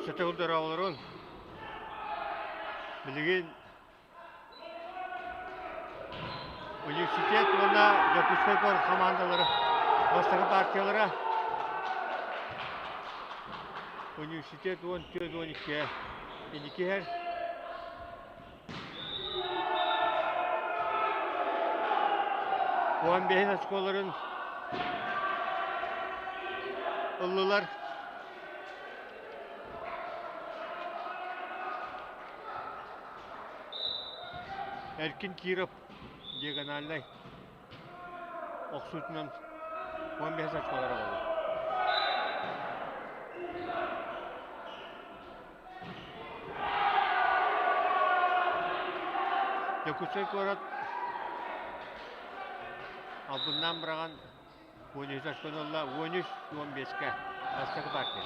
Өссө төгүл дорооболорун. Билигин университет уонна Дьокуускай куорат хамаандалара бастакы партиялара университет 14-12 инники иһэр. 15-ин оскуолаларын ыллылар. Эркин Киров диагональнай охсуутунан 15 очколара буолла. Дьокуускай куорат албыннаан быраҕан 13 очкону ылла, 13-15-кэ бастакы партия.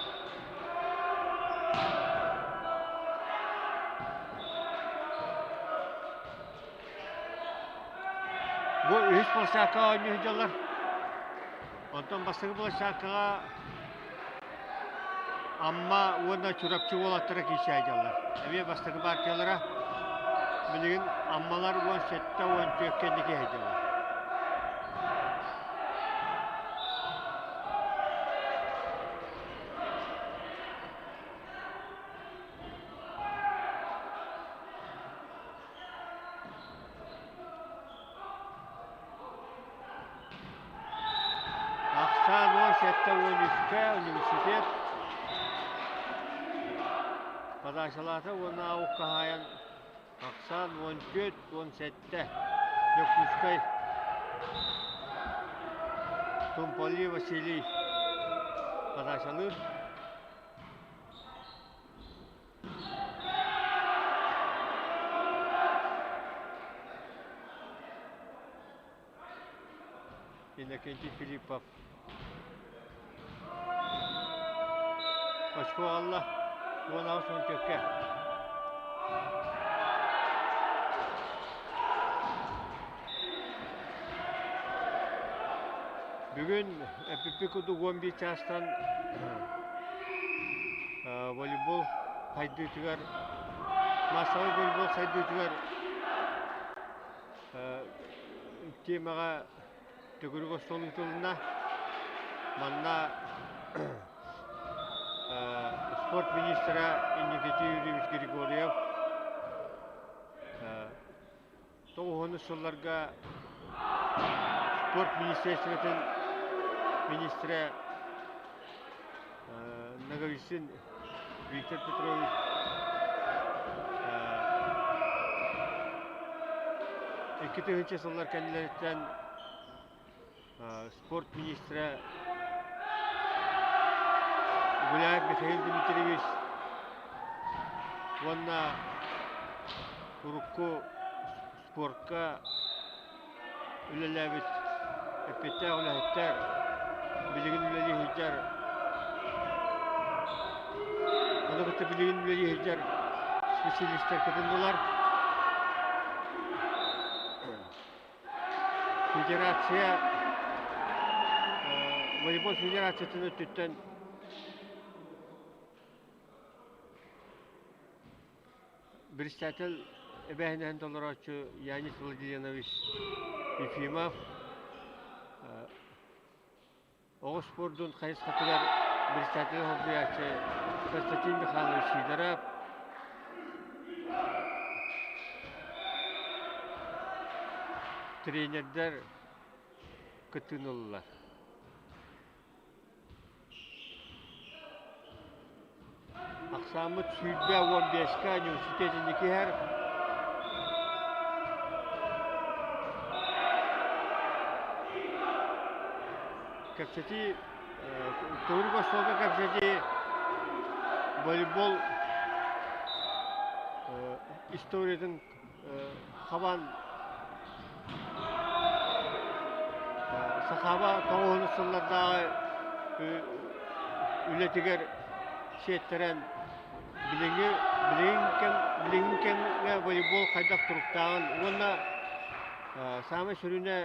Бу үһүс площадкаҕа оонньуу сылдьаллар. Онтон бастакы площадкаҕа Амма уонна Чурапчы уолаттара киирсэ сылдьаллар. Эмиэ бастакы партиялара билигин Аммалар 17-14 кэнники сылдьаллар. Ахсаан 17 13-кэ университет подачалаата уонна аукка хаайан ахсаан 14 17 Дьокуускай Тумполи Василий подачалыыр. Иннокентий Филиппов очко алла 18 төккө. Бүгүн эппиппит курдук 11 чаастан волейбол сайдыытыгар, массовай волейбол сайдыытыгар темаҕа төгүрүк остуол ыытылынна. Манна спорт министрэ Иннокентий Юрьевич Григорьев Тоҕуһунус сылларга спорт министерствотын министрэ Ноговицын Виктор Петрович 2000 сыллар кэннилэриттэн спорт министрэ Гуляев Михаил Дмитриевич уонна урукку спортка үлэлээбит эппиэттээх үлэһиттэр билигин үлэлии сылдьар ону кытта билигин үлэлии сылдьар специалистар кытыннылар. Федерация волейбол федерациятын өттүттэн председатель эбээһинэһин толорооччу Янис Владимирович Ефимов Оҕо спордун хайысхатыгар председатель солбуйааччы Константин Михайлович Сидоров, тренердэр кыттыыны ыллылар. Ахсааммыт 20 15-ка университет инники иһэр. Кэпсэтии төгүрүк остуолга кэпсэтии волейбол историятын хабан Сахаба тоҕуһунус сыллардааҕы үлэтигэр сиэттэрэн билиҥҥи билигин кэм билиҥҥи кэмҥэ волейбол хайдах туруктааҕын уонна саамай сүрүнэ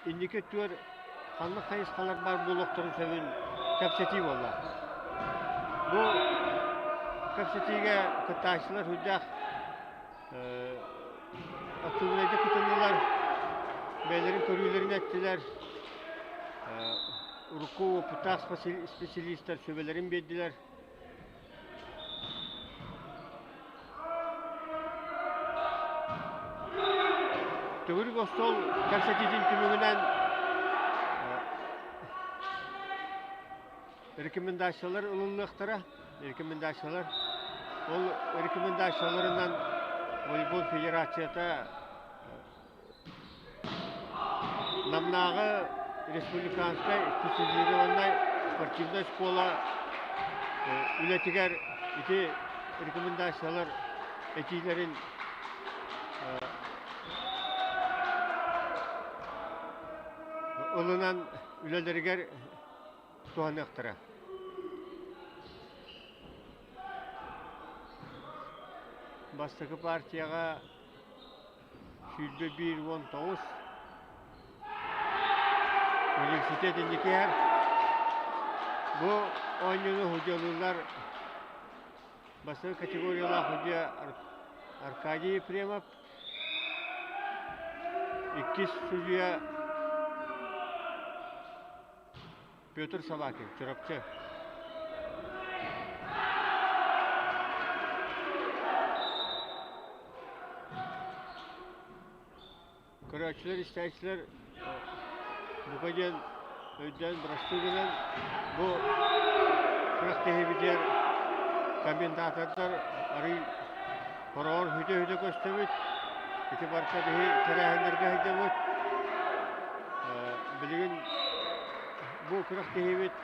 инники өттүгэр ханнык хайысхалар баар буолуохтарын сөбүн кэпсэтии буолла. Бу кэпсэтиигэ кыттааччылар сүрдээх актыыбынайдык кытыннылар, бэйэлэрин көрүүлэрин эттилэр, урукку уопуттаах специалистар сүбэлэрин биэрдилэр. Төгүрүк остуол кэпсэтиитин түмүгүнэн рекомендациялар ылыллыахтара. Рекомендациялар. Ол рекомендацияларынан волейбол федерацията Намнааҕы республиканскай специализированнай спортивнай школа үлэтигэр ити рекомендациялар этиилэрин ылынан үлэлэригэр туһаныахтара. Бастакы партияҕа 21-19 Университет инники иһэр. Бу оонньууну судьуйалыыллар бастакы категориялаах судьуйа Аркадий Ефремов, иккис судьуйа Петр Салакин, Чурапчы. Көрөөччүлэр, истээччилэр бука диэн өйдөөн бырастыы гынан бу күрэхтэһиибитигэр комментатордар арый хороҕор хүтэ-хүтэ көстөбүт. Ити барыта биһи тэрээһиннэргэ сылдьабыт. Билигин Бу күрэхтэһиибит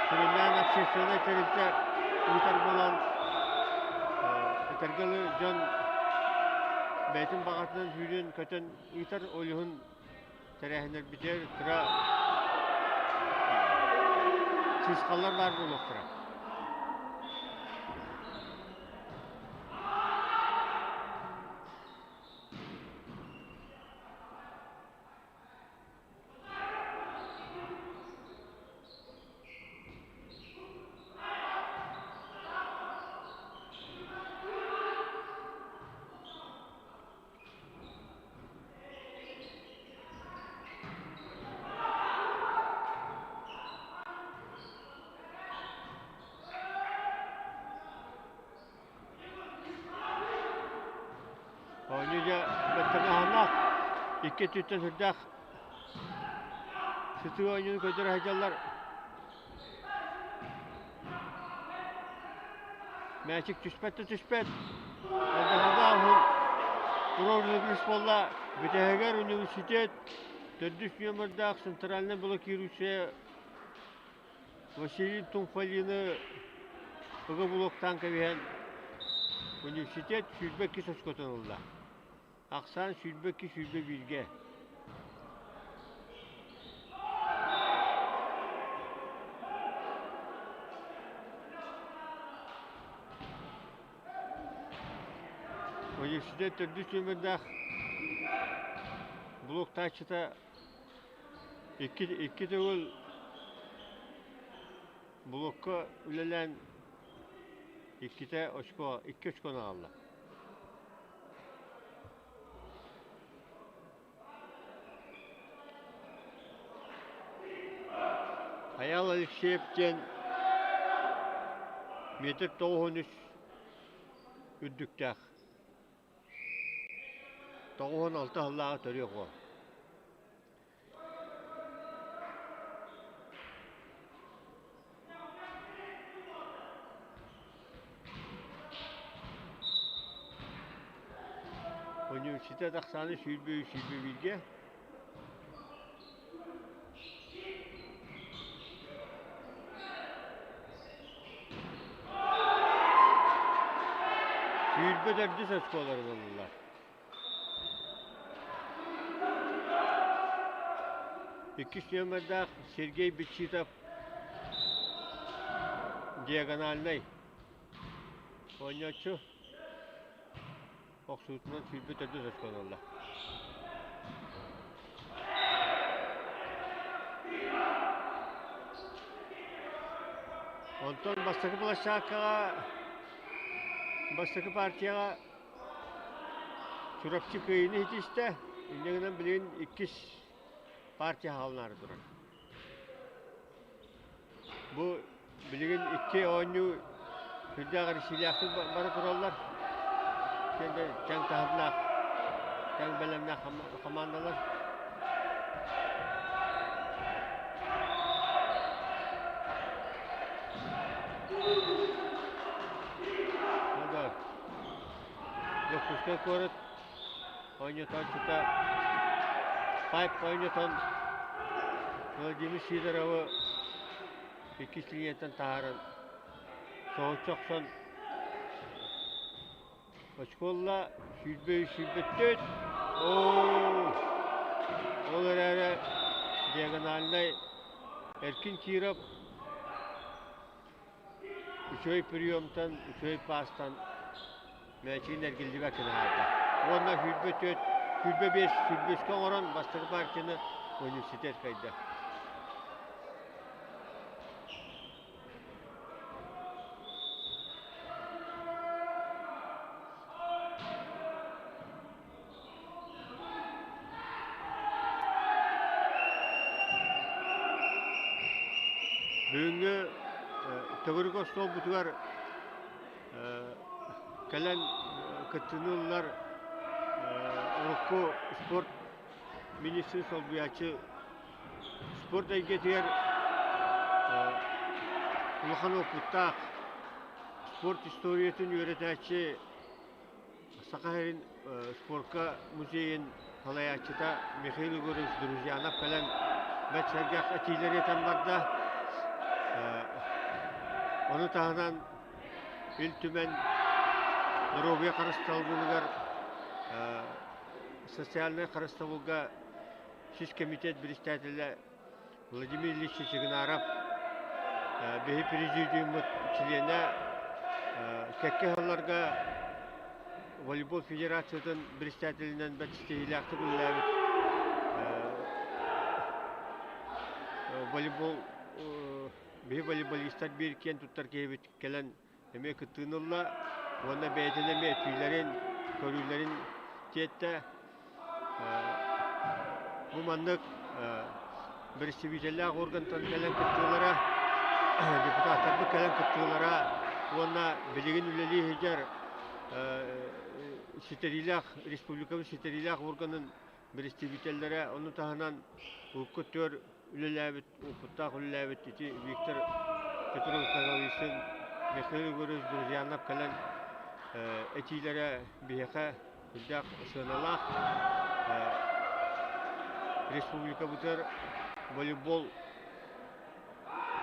сүрүннээн общественнай тэрилтэ ыытар буолан, этэргэ дылы дьон бэйэтин баҕатынан сүүрэн-көтөн ыытар, ол иһин тэрээһиннэрбитигэр кыра сыысхаллар баар буолуохтара. Оонньуу дьэ бэттэмэһэннээх икки өттүттэн сүрдээх сытыы оонньууну көрдөрө сылдьаллар. Мээчик түспэт да түспэт. Алдьархайдаах уһун туруоруллубут буолла. Бүтэһигэр университет төрдүс нүөмэрдээх центральнай блокирующая Василий Тумфалины ыга блоктаан кэбиһэн университет 22 очкотун ылла. Ахсаан 22-21-гэ. Университет төрдүс нүөмэрдээх блоктааччыта Икки, икки төгүл блокка үлэлээн иккитэ очко, икки очкону аҕалла. Айаал Алексеев диэн метр 93 үрдүктээх. 96 сыллааҕы төрүөх уол. Университет ахсаана 23 21-гэ. 24 оскуолаларын ыллылар. Иккис нүөмэрдээх Сергей Битчитов диагональнай оонньооччу охсуутунан 24 очкону ылла. Онтон бастакы площадкаҕа бастакы партияҕа Чурапчы кыайыыны ситистэ. Инньэ гынан билигин иккис партия хаалынаары турар. Бу билигин икки оонньуу сүрдээх эрчиилээхтик бара тураллар. Тэҥ таһымнаах, тэҥ бэлэмнээх хамаандалар. Дьокуускай куорат оонньотооччута Пайп оонньотон Владимир Сидоровы иккис линиятан таһааран соһуччу охсон очко 23 24. Оо, ол эрээри диагональнай Эркин Киров үчүгэй приемтан, үчүгэй паастан мээчигин эргиллибэт гына хаалла. Уонна 24, 25, 23 оҥорон бастакы партияны университет кыайда. Бүгүҥҥү төгүрүк остуолбутугар кэлэн кыттыыны ыллар урукку спорт министрин солбуйааччы спорт эйгэтигэр улахан уопуттаах спорт историятын үөрэтээччи Саха сирин спорка музейын салайааччыта Михаил Егорович Друзьянов кэлэн бэрт сэргэх этиилэри этэн барда. Ону таһынан Ил Түмэн доруобуйа харыстабылыгар социальнай харыстабылга сис комитет председателэ Владимир Ильич Чичигинаров биһи президиуммут чилиэнэ кэккэ сылларга волейбол федерациятын председателинэн бэрт ситиһиилээхтик үлэлээбит волейбол биһи волейболистар биир киэн туттар киһибит кэлэн эмиэ кыттыыны ылла уонна бэйэтин эмиэ этиилэрин, көрүүлэрин тиэттэ. Бу маннык бэрэстэбиитэллээх органтан кэлэн кыттыылара, депутаттарбыт кэлэн кыттыылара уонна билигин үлэлии сылдьар ситэриилээх республикабыт ситэриилээх органын бэрэстэбиитэллэрэ, ону таһынан урукку өттүгэр үлэлээбит, уопуттаах үлэлээбит ити Виктор Петрович Ноговицын, Михаил Егорович Друзьянов кэлэн этиилэрэ биһиэхэ сүрдээх сыаналаах. Республикабытыгар волейбол,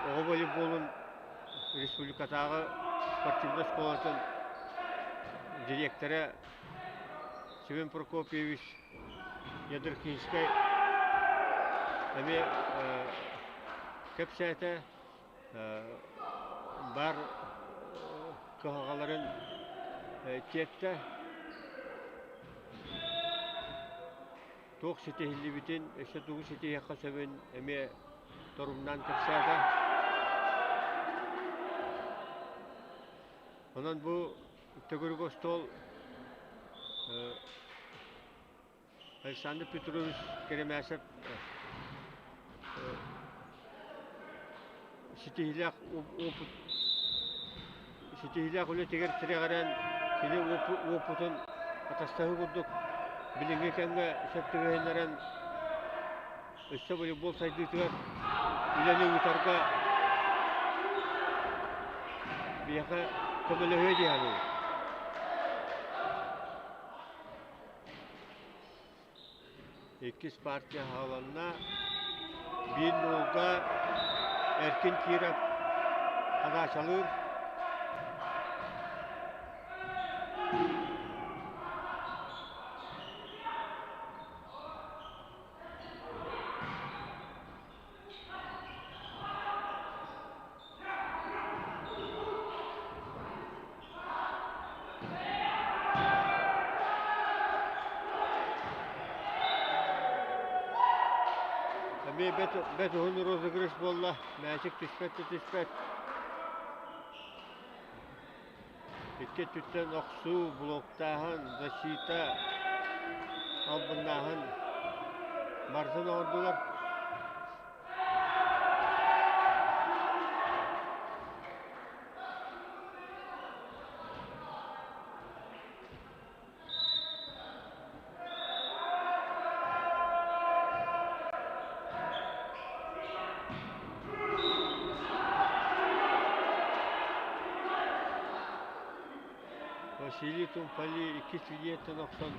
оҕо волейболун республикатааҕы спортивнай школатын дириэктэрэ Семен Прокопьевич Ядрихинскай эмиэ кэпсээтэ, баар кыһалҕаларын тиэртэ, туох ситиһиллибитин, өссө тугу ситиһиэххэ сөбүн эмиэ торумнаан кэпсээтэ. Онон бу төгүрүк остуол Александр Петрович Керемясов ситиһиилээх опыт ситиһиилээх үлэтигэр тирэҕирэн кини уопутун атастаһыы курдук билиҥҥи кэмҥэ сөп түбэһиннэрэн өссө волейбол сайдыытыгар үлэни ыытарга биһиэхэ көмөлөһүө дии саныыбын. Иккис партия хааланна. Биир нолга Эркин Киров хадаачалыыр. Эмиэ бэт, бэт уһун розыгрыш буолла. Мээчик түспэт да түспэт. Икки өттүттэн охсуу, блоктааһын, защита, албыннааһын барытын оҥордулар. Василий Тумпали иккис линиятын охсон,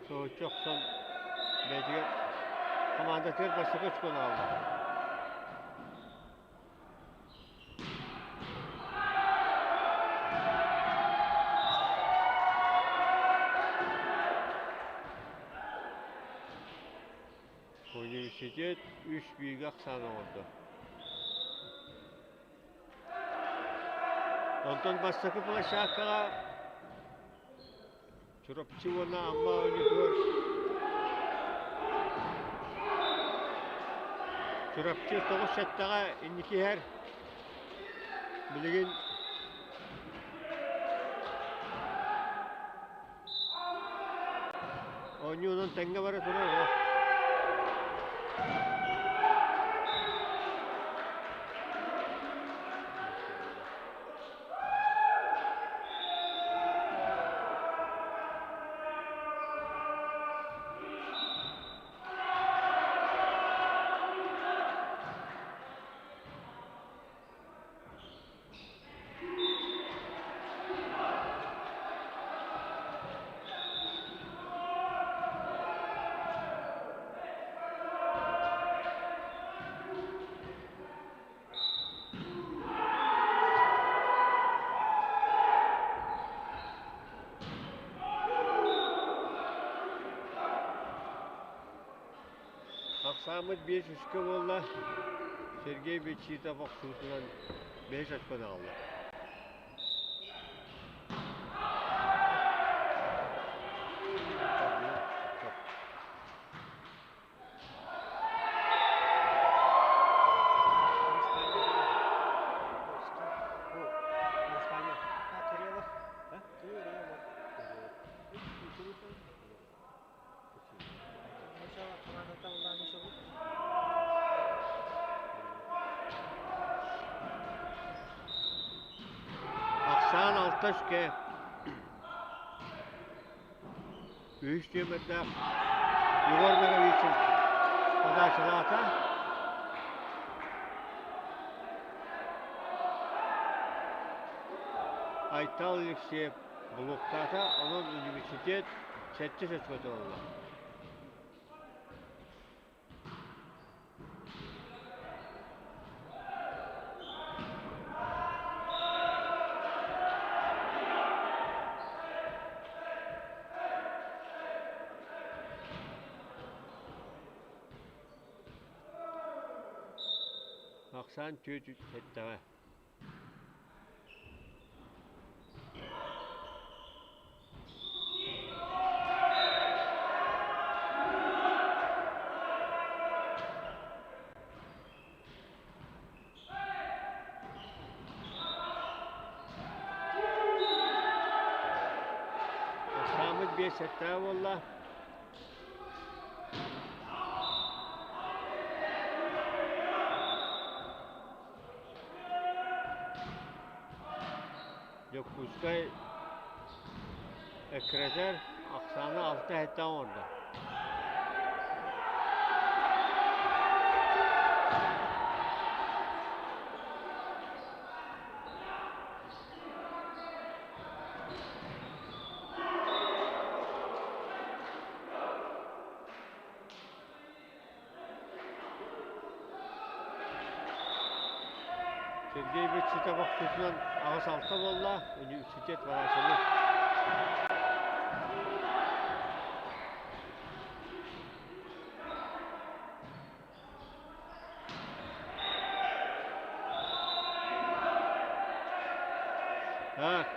соһуччу охсон бэйэтигэр командатыгар бастакы очкону аҕалла. Университет үс бииргэ ахсаан оҥордо. Онтон бастакы площадкаҕа Чурапчы уонна Амма оонньуутугар Чурапчы тоҕус сэттэҕэ инники иһэр. Билигин оонньуунан тэҥҥэ бара турар. Ахсааммыт биэс үскэ буолла. Сергей Бечитов охсуутунан бэһис очкону аҕалла. Ахсаан алта үскэ Үһүс нүөмэрдээх Егор Ноговицын подачалаата. Айтал Алексеев блоктаата, онон университет сэттис очкотун ылла. Ахсаан түөрт эттэҕэ. Хаамыт биэс сэттээх буолла. Дьокуускай эккирэтэр ахсаана алта сэттэ оҥордо. Сергей Быччитов охтутунан аҕыс-алта буолла, университет Варашаны. Так,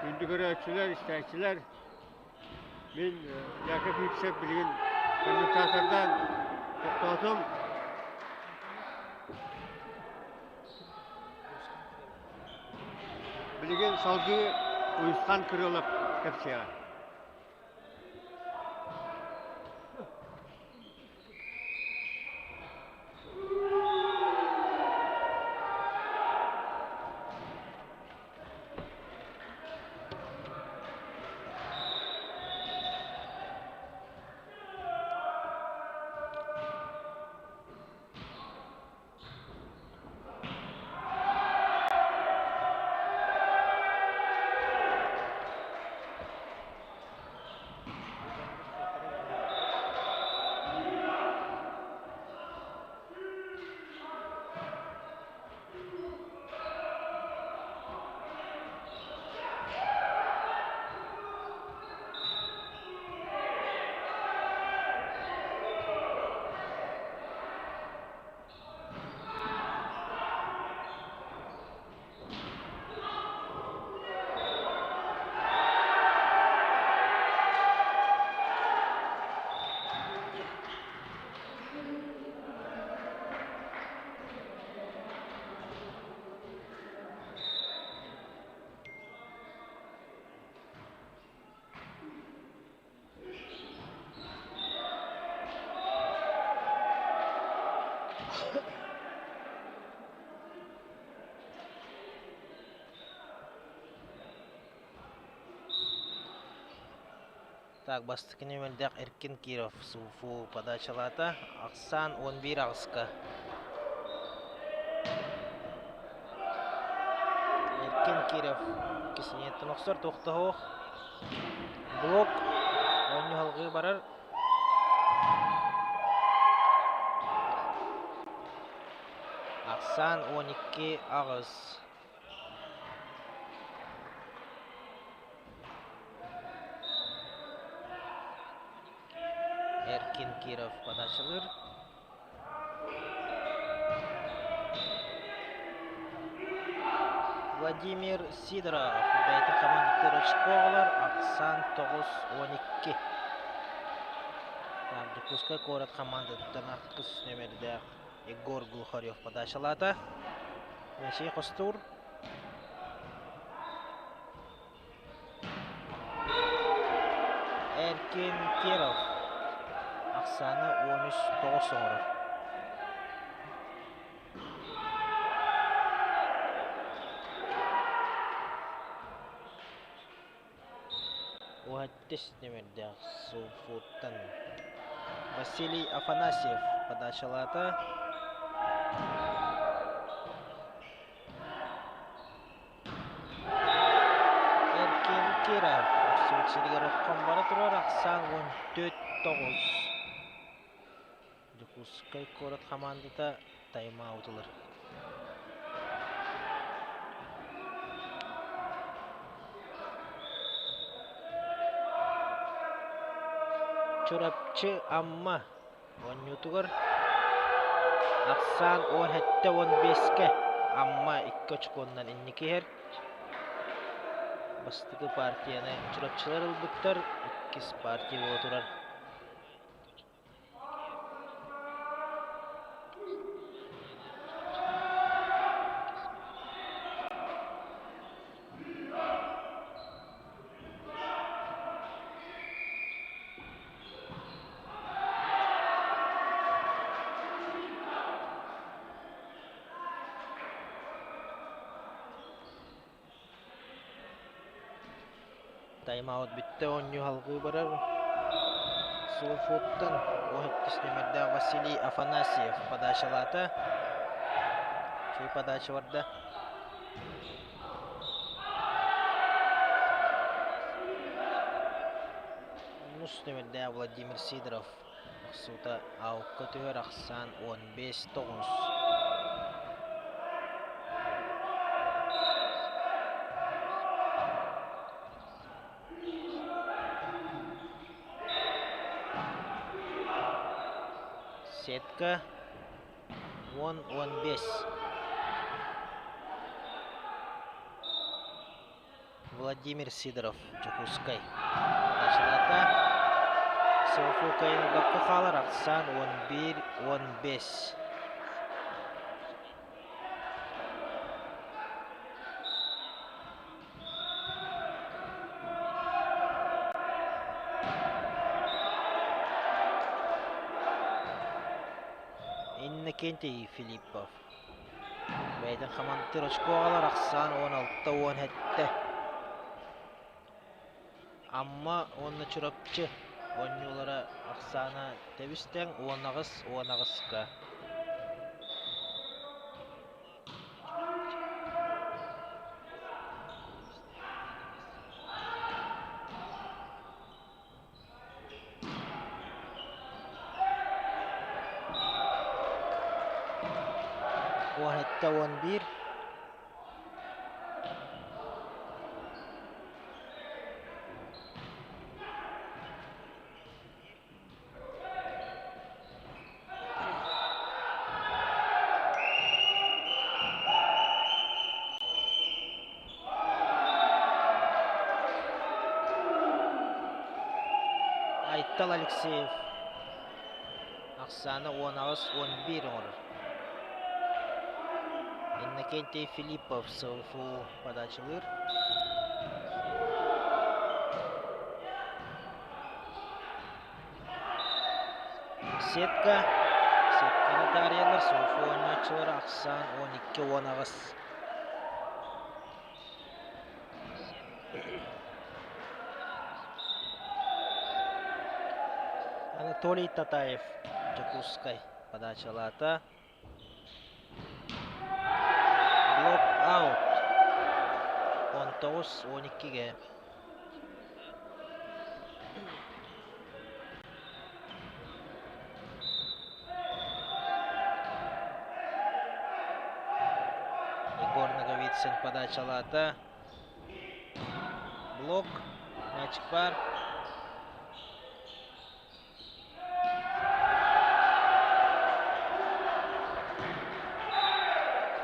күндү көрөөччүлэр, истээччилэр, Мин Яков Ипсев билигин комментатордаан тохтоотум. Билигин салгыы Уйусхан Кырылов кэпсиэҕэ. Так, бастакы нүөмэрдээх Эркин Киров СУФУ подачалаата. Ахсаан 11 аҕыска. Эркин Киров кисиниэттэн охсор туохтаһуох. Блок оонньуу салгыы барар. Ахсаан 12 аҕыс. Эркин Киров подачалыыр. Владимир Сидоров бэйэтин командатыгар очко оҕолор ахсаан 9-12. Так, Дьокуускай куорат хамаандатыттан ахсыс нүөмэрдээх Егор Глухарев подачалаата. Мэсий хостуур. Эркин Киров ахсаана 13-9 оҥорор. Уһаттис нүмердээх Сулфуттан Василий Афанасьев подачалаата. Эркин Киров охсубут сиригэр оххон бара турар ахсаан 14-9. Дьокуускай куорат хамаандата тайм-аут ылар. Чурапчы Амма Оонньуутугар ахсаан 17-15-кэ Амма икки очкуоннан инники иһэр. Бастакы партияны Чурапчылар ылбыттар, иккис партия буола турар. Тайм-аут бүттэ, оонньуу салгыы барар. Суофуттан уһуттус нүмердээх Василий Афанасьев подачалаата. Үчүгэй подача барда. Онус нүмердээх Владимир Сидоров охсуута аукка түһэр ахсаан 15-9. Сетка 10-15. Владимир Сидоров, Дьокуускай. Подачалата Софу кыайылбакка хаалар ахсаан 11-15. Иннокентий Филиппов. Бэйэтин хамандыыр очкоҕалар ахсаан 16-17. Амма уонна Чурапчы оонньуулара ахсаана тэбис-тэҥ 18-18-ка. 17-11. Айтал Алексеев ахсаана 18-11 оҥорор. Иннокентий Филиппов СВФУ подачалыыр. Сетка. Сетканы таарыйаллар СВФУ оонньооччулара ахсаан 12-18. Анатолий Татаев, Дьокуускай подачалаата. Блок аут. 19-12-гэ. Егор Ноговицын подачалаата. Блок. Мячик бар.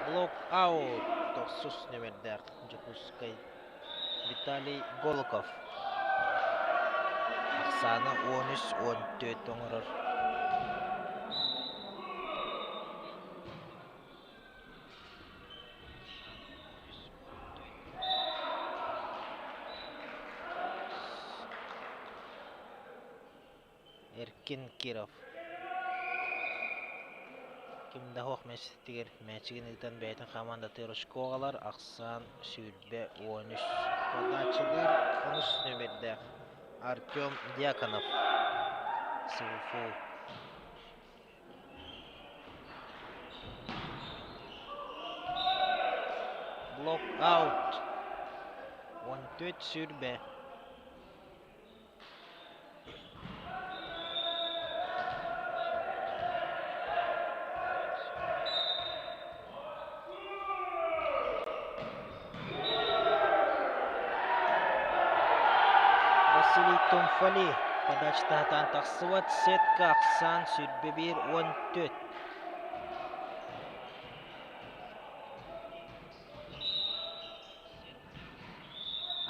Блок аут. Тохсус нөмердээх Дьокуускай Виталий Голоков. Ахсаана 13-14 оҥорор. Эркин Киров Ким да суох миэстэтигэр мээчигин ыытан бэйэтин хамаандатыгар очко аҕалар, ахсаан 23. Подачалыыр онус нүөмэрдээх Артем Дьяконов СВФУ. Блок аут 14 20. Василий Тумфали подачата сатаан тахсыбат сетка ахсаан 21-14.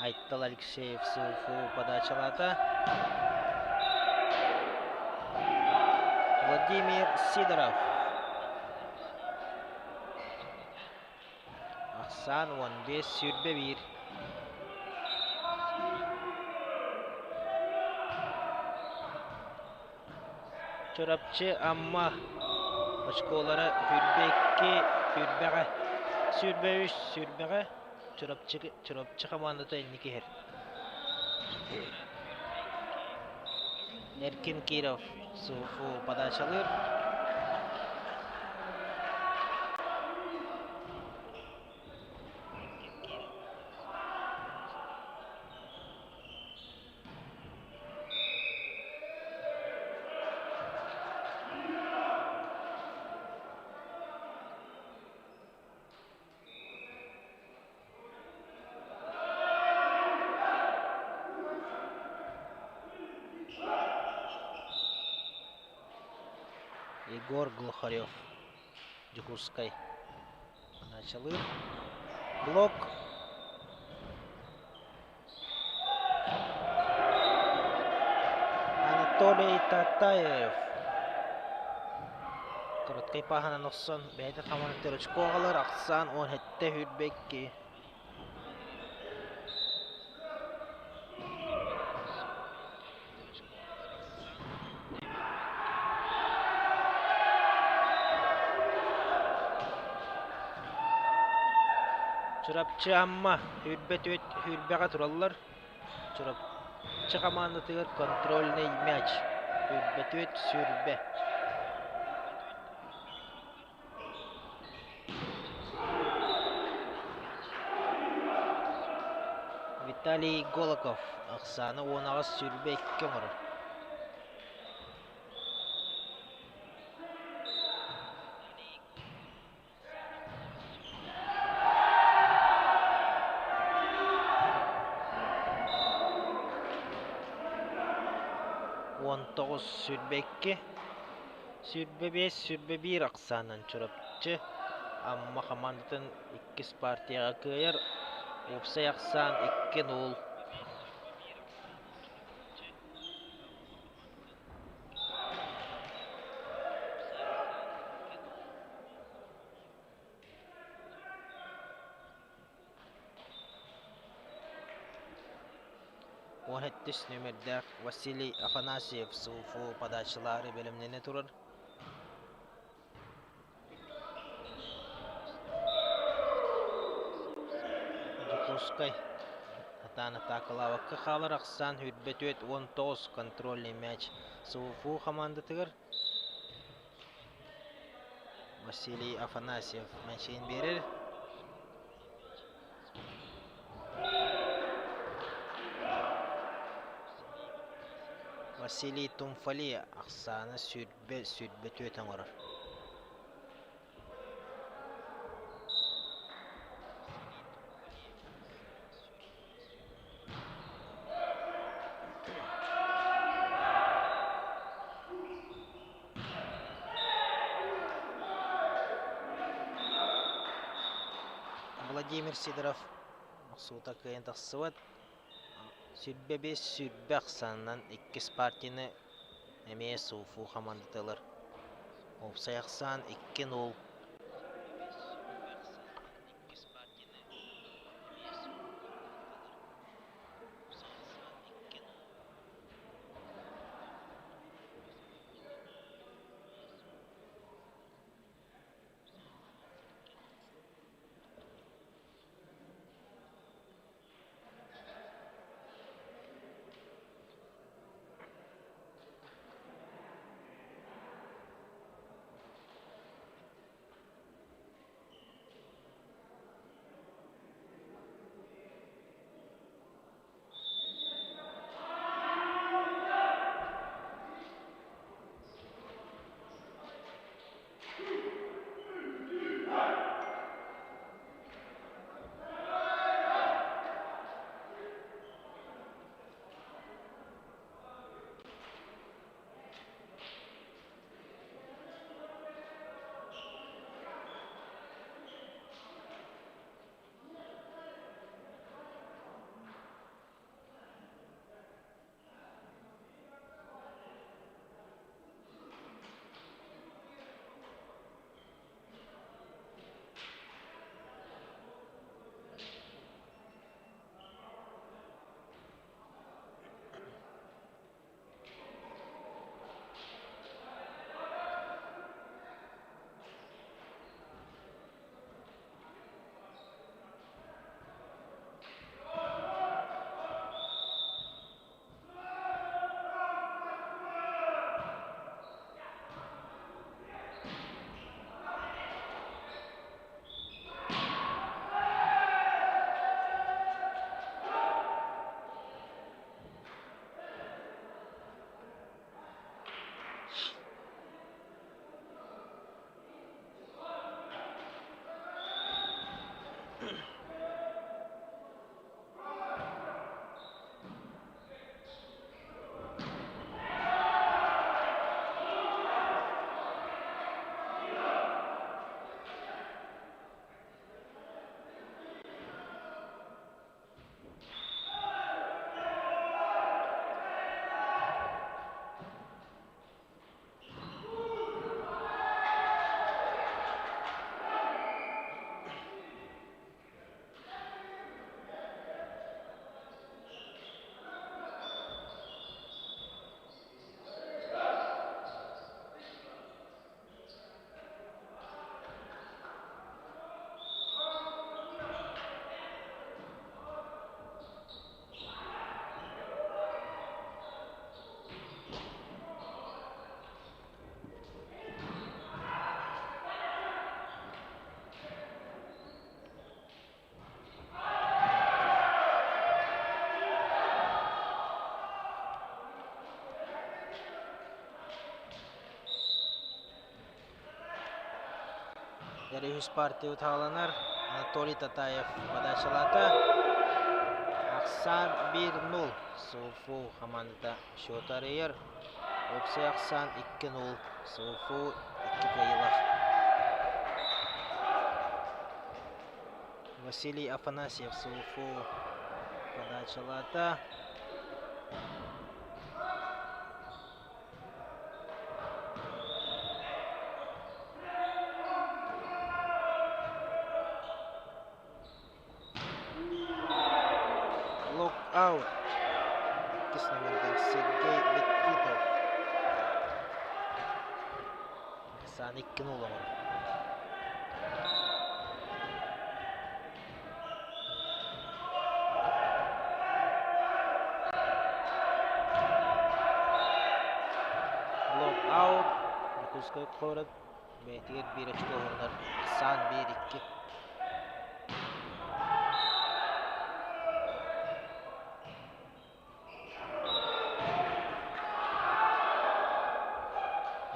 Айтал Алексеев СУФУ подачалаата. Владимир Сидоров. Ахсаан 15-21. Чурапчы, Амма очколара 22, сүүрбэҕэ, 23, сүүрбэҕэ Чурапчы, Чурапчы хамаандата инники иһэр. Эркин Киров СУФУ подачалыыр. Егор Глухарев, Дьокуускай. Началыыр. Блок. Анатолий Татаев. Короткай пааһынан охсон бэйэтэ хамаандатыгар очко аҕалар ахсаан 17-22. Чурапчы Амма сүүрбэ түөрт сүүрбэҕэ тураллар. Чурапчы хамаандатыгар контрольный мяч 24 сүүрбэ. Виталий Голоков ахсаана 18 22 оҥорор. 19 22 25 21 ахсаанынан Чурапчы Амма хамаандатын иккис партияҕа кыайар. Уопсай ахсаан 2-0. Уон сэттис нүөмэрдээх Василий Афанасьев СУФУ подачалаары бэлэмнэнэ турар. Дьокуускай сатаан атаакалаабакка хаалар ахсаан 24-19 контрольный мяч СУФУ хамаандатыгар. Василий Афанасьев мячигин биэрэр. Василий Тумфали ахсаана сүүрбэ сүүрбэ түөрт оҥорор. Владимир Сидоров охсуута кыайан тахсыбат. Сүүрбэ биэс сүүрбэ ахсаанынан иккис партияны эмиэ СУФУ хамаандата ылар. Уопсай ахсаан 2-0. Үһүс партия утааланар. Анатолий Татаев подачалаата. Ахсаан 1-0. СУФУ хамаандата счету арыйар. Уопсай ахсаан 2-0. СУФУ 2 кыайыылаах. Василий Афанасьев СУФУ подачалаата. Лок-аут иккис номердаах Сергей Беккитов Сааны иккин олоҕор. Лок-аут Дьокуускай куорат бэйэтигэр биир очко уһунар Сан 1-2.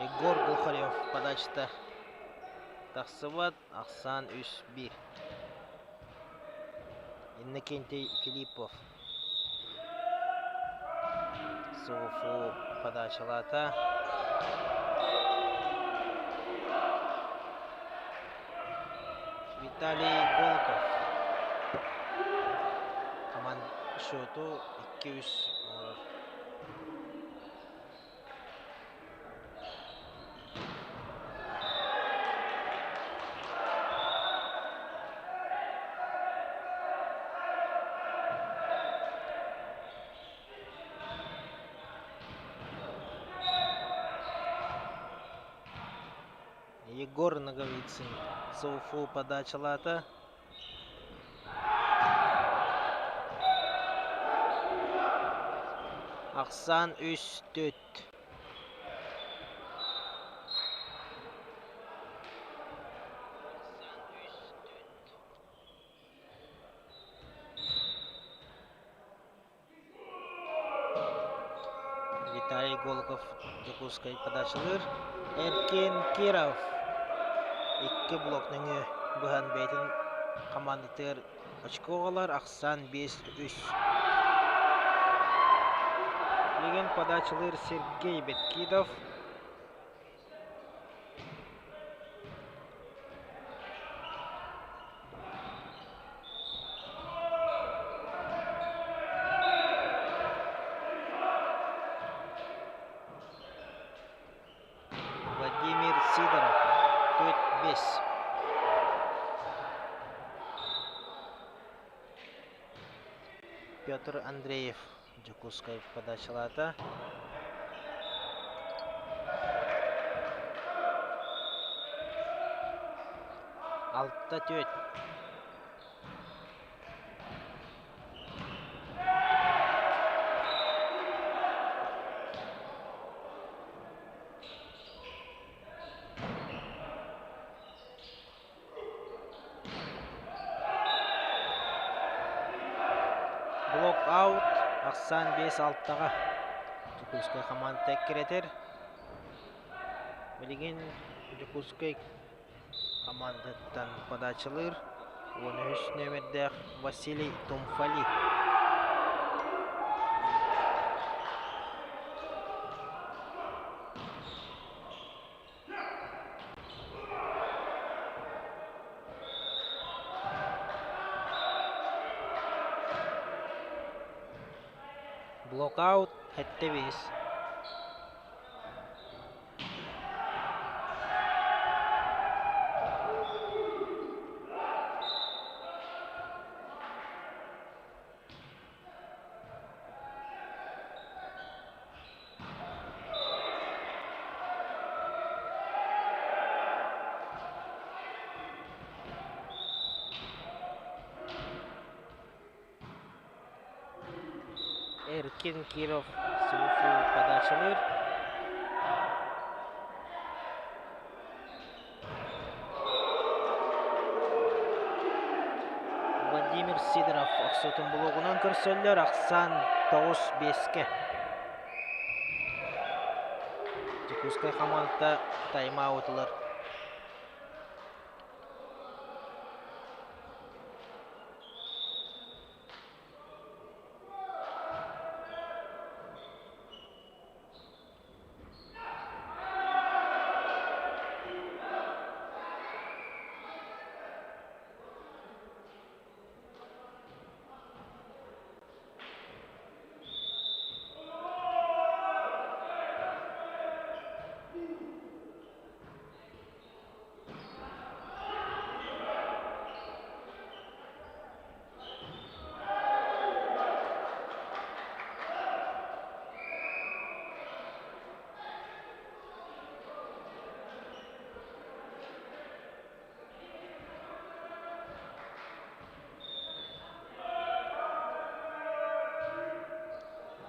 Егор Глухарев подачата тахсыбат, ахсаан 3-1. Иннокентий Филиппов СУФУ подачалаата. Виталий Голков команд счету 2-3 оҥорор. Егор Ноговицын СУФУ подачалаата. Ахсаан 3-4. Виталий Голиков Дьокуускай подачалыыр. Эркин Киров икки блок нөҥүө быһан бэйэтин хамаандатыгар очко оҕолор ахсаан 5-3. Билигин подачалыыр Сергей Беткидов. Владимир Сидоров, 4-5. Петр Андреев, Дьокуускай подачалаата. 6-4. Блок-аут ахсаан 5-6-ҕа Дьокуускай хамаандата эккирэтэр. Билигин Дьокуускай хамаандаттан подачалыыр 13 нүөмэрдээх Василий Тумфали. Блокаут 7-5. Эркин Киров СУФУ подачалыыр. Владимир Сидоров охсуутун булугунан көрсөллөр ахсаан 9-5-кэ. Дьокуускай хамаандата тайм-аут ылар.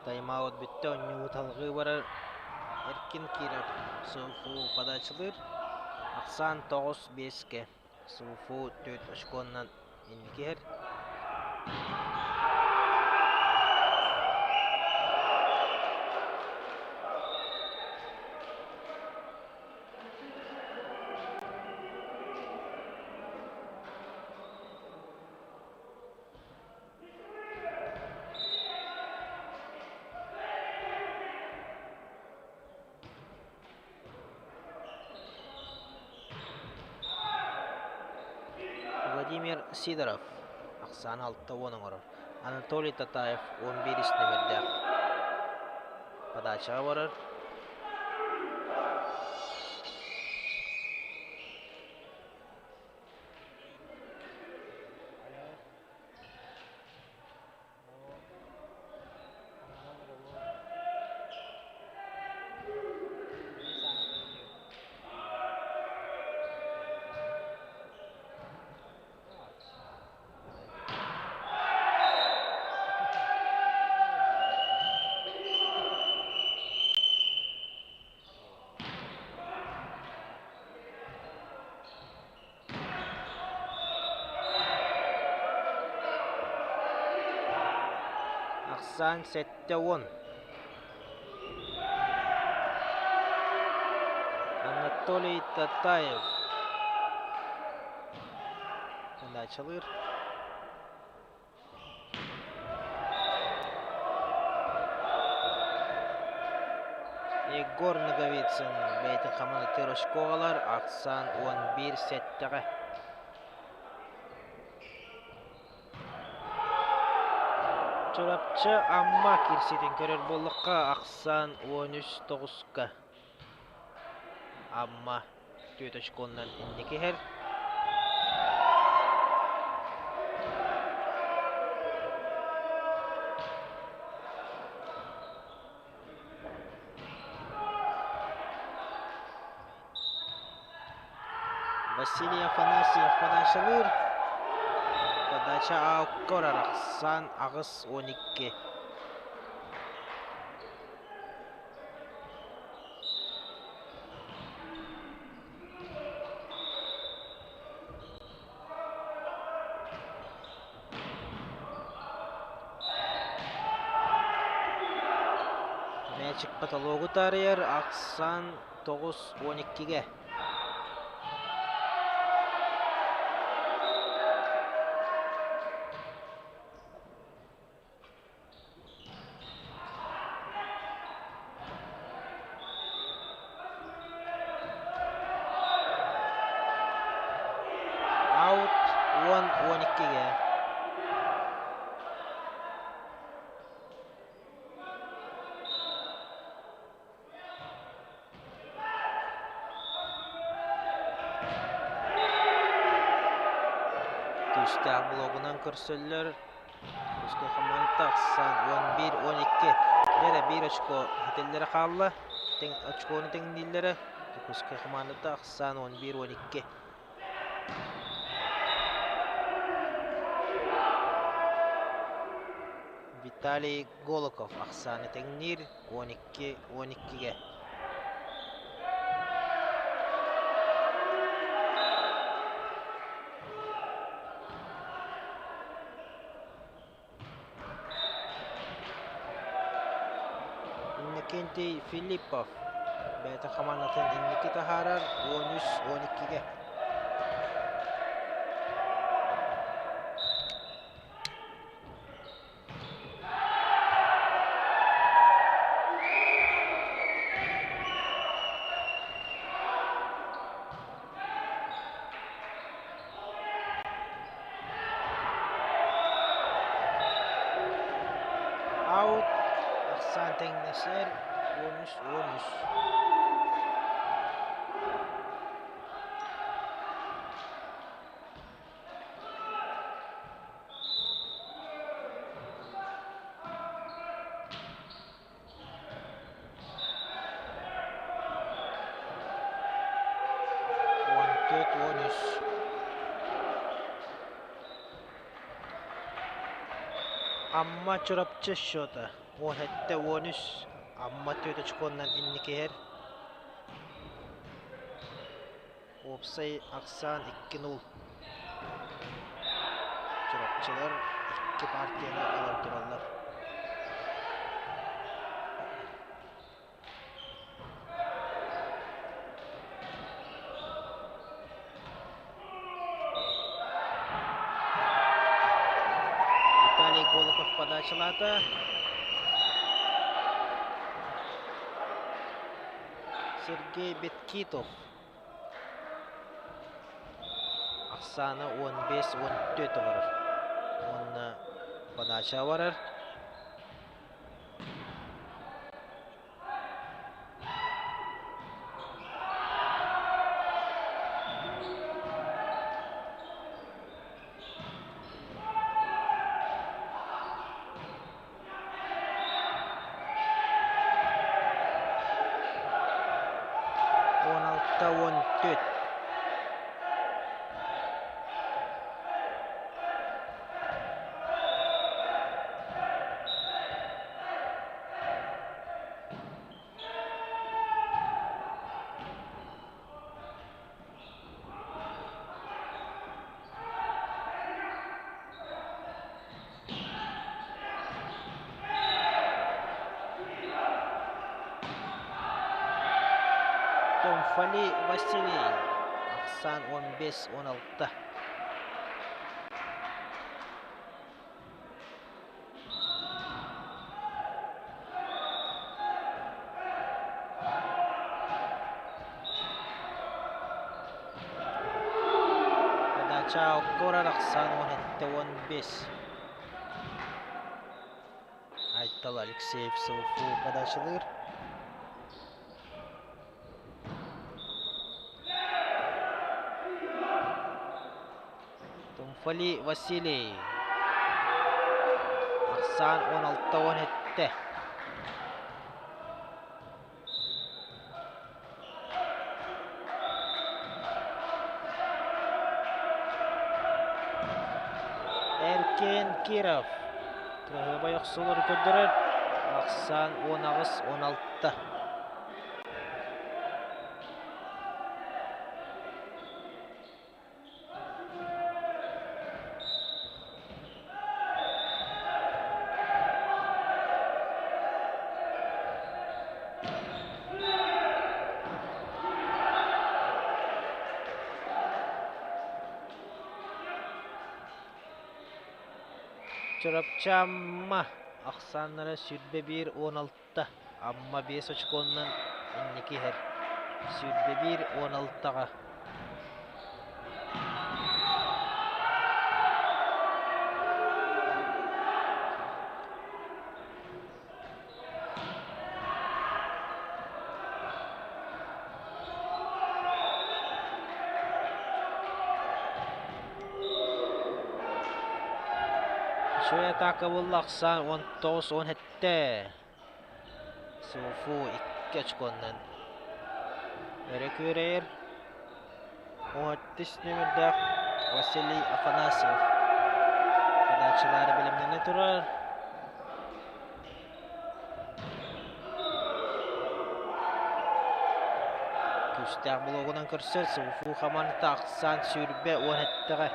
Тайм-аут бүттэ, оонньуу салҕыы барар, эркин киирэр, СУФУ подачалыыр, ахсаан тоҕус биэскэ, СУФУ түөрт очконнан инники иһэр. Владимир Сидоров ахсаана 60 оҥорор. Анатолий Татаев 11 нүмердээх подачаҕа барар. Ахсаан 70. Анатолий Татаев Началыр. Егор Ноговицын бэйэтин хамаандатыгар оскуолалар ахсаан 11 сэттэҕэ. Чурапчы Амма киирсиитин көрөр буоллахха ахсаан 13 тоҕуска Амма түөрт очконнан инники иһэр. Василий Афанасьев подачалыыр. Подача аукка арахсан 8-12. Мээчик потологу таарыйар ахсаан 9-12-гэ. Аут 10-12-гэ. Күүстээх блогунан көрсөллөр. Үскэ хамаанда тахсан 11-12. Лера биир очко хитэллэрэ хаалла. Тэҥ очкону тэҥнииллэрэ. Дьокуускай хамаандата ахсаан 11-12. Виталий Голоков ахсааны тэҥниир 12-12-гэ. Иннокентий Филиппов бэйэтин хамаандатын инники таһаарар 13-12-гэ. Аут ахсаан тэҥнэсэр 13-13. 14-13. Амма Чурапчы счета. 17-13 Амма түөрт очконнан инники иһэр. Уопсай ахсаан 2-0. Чурапчылар икки партияны ылан тураллар. Виталий Голиков подачалаата. Сергей Беткитов ахсаана 15-14 олорор. Уонна подача барар. 16-14. Томфали Василий ахсаан 15-16. Подача оккорар ахсаан 17-15. Айтал Алексеев СВФУ подачалыыр. Тумфали Василий ахсаан 16-17. Эркин Киров кыраһыабай охсуулары көрдөрөр. Ахсаан 18-16. Чурапчы Амма ахсааннара 21-16 Амма биэс очконунан инники иһэр. 21-16-ҕа. Үчүгэй атака буолла ахсаан 19-17. Суфу икки очконнан өрө күөрэйэр. Уһаттыс нүөмэрдээх Василий Афанасьев подачалаары бэлэмнэнэ турар. Күүстээх блогунан көрсөр Суфу хамаандата ахсаан 20 17-ҕэ.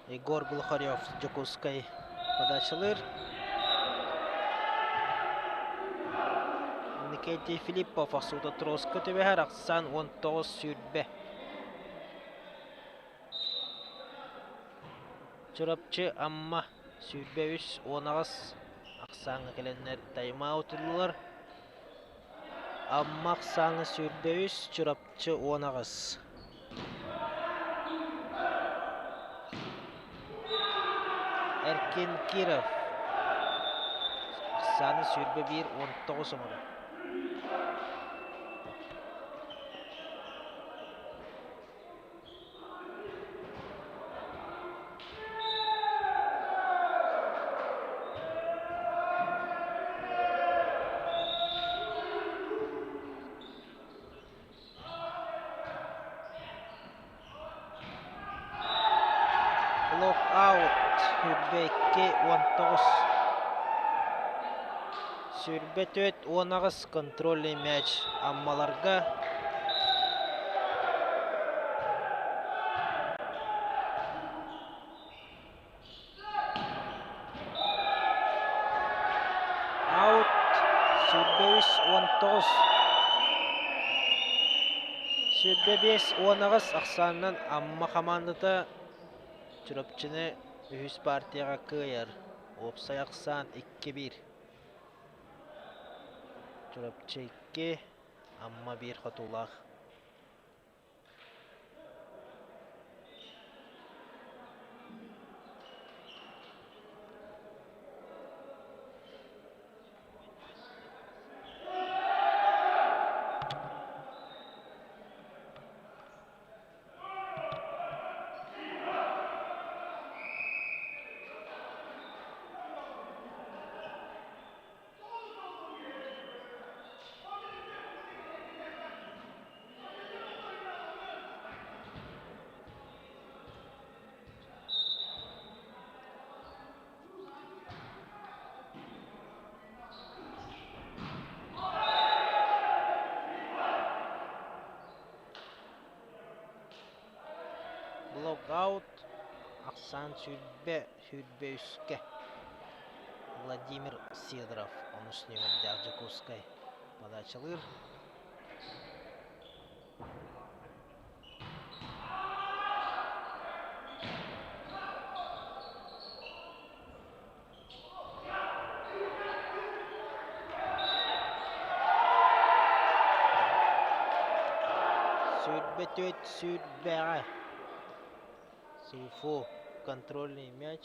Егор Глухарев Дьокуускай подачалыыр. Никитий Филиппов охсуута троска түбэһэр ахсаан 19-20. Чурапчы Амма 23-18 ахсааҥҥа кэлэннэр тайм-аут ыллылар. Амма ахсаана 23, Чурапчы 18. Эркин Киров. Ахсааны 21-19 оҥорор. Лок-аут 22-19. 24-18 контрольный мяч Аммаларга. Аут 23-19. 25-18 ахсаанынан Амма хамаандата Чурапчыны үһүс партияҕа кыайар. Уопсай ахсаан 2-1. Чурапчы 2, Амма 1 хотуулаах. Блокаут ахсаан 20-23-кэ Владимир Сидоров онус нүөмэрдээх Дьокуускай подачалыыр. 24 сүүрбэҕэ Суфу контрольный мяч.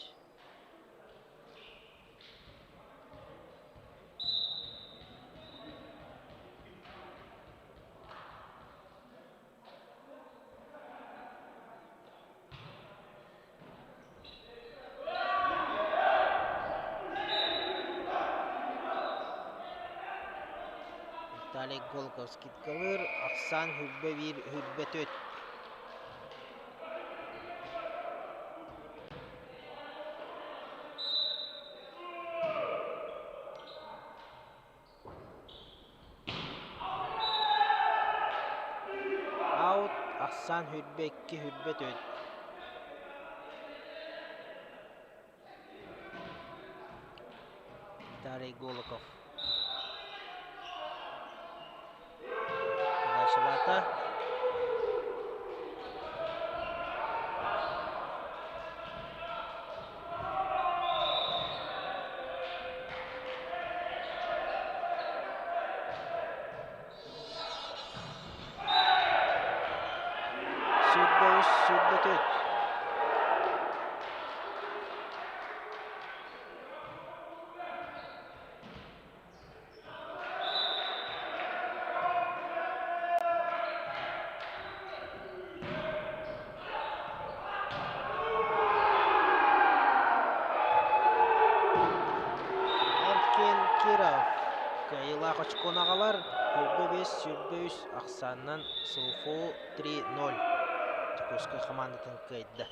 Виталий Голков скидкалыыр, ахсаан 21 24. Аут ахсаан 22 24. Виталий Голоков. Подачалаата. 23 24. Эркин Киров кыайыылаах очкону аҕалар 25 23 ахсаанынан СУФУ 3-0 Дьокуускай хамаандатын кыайда.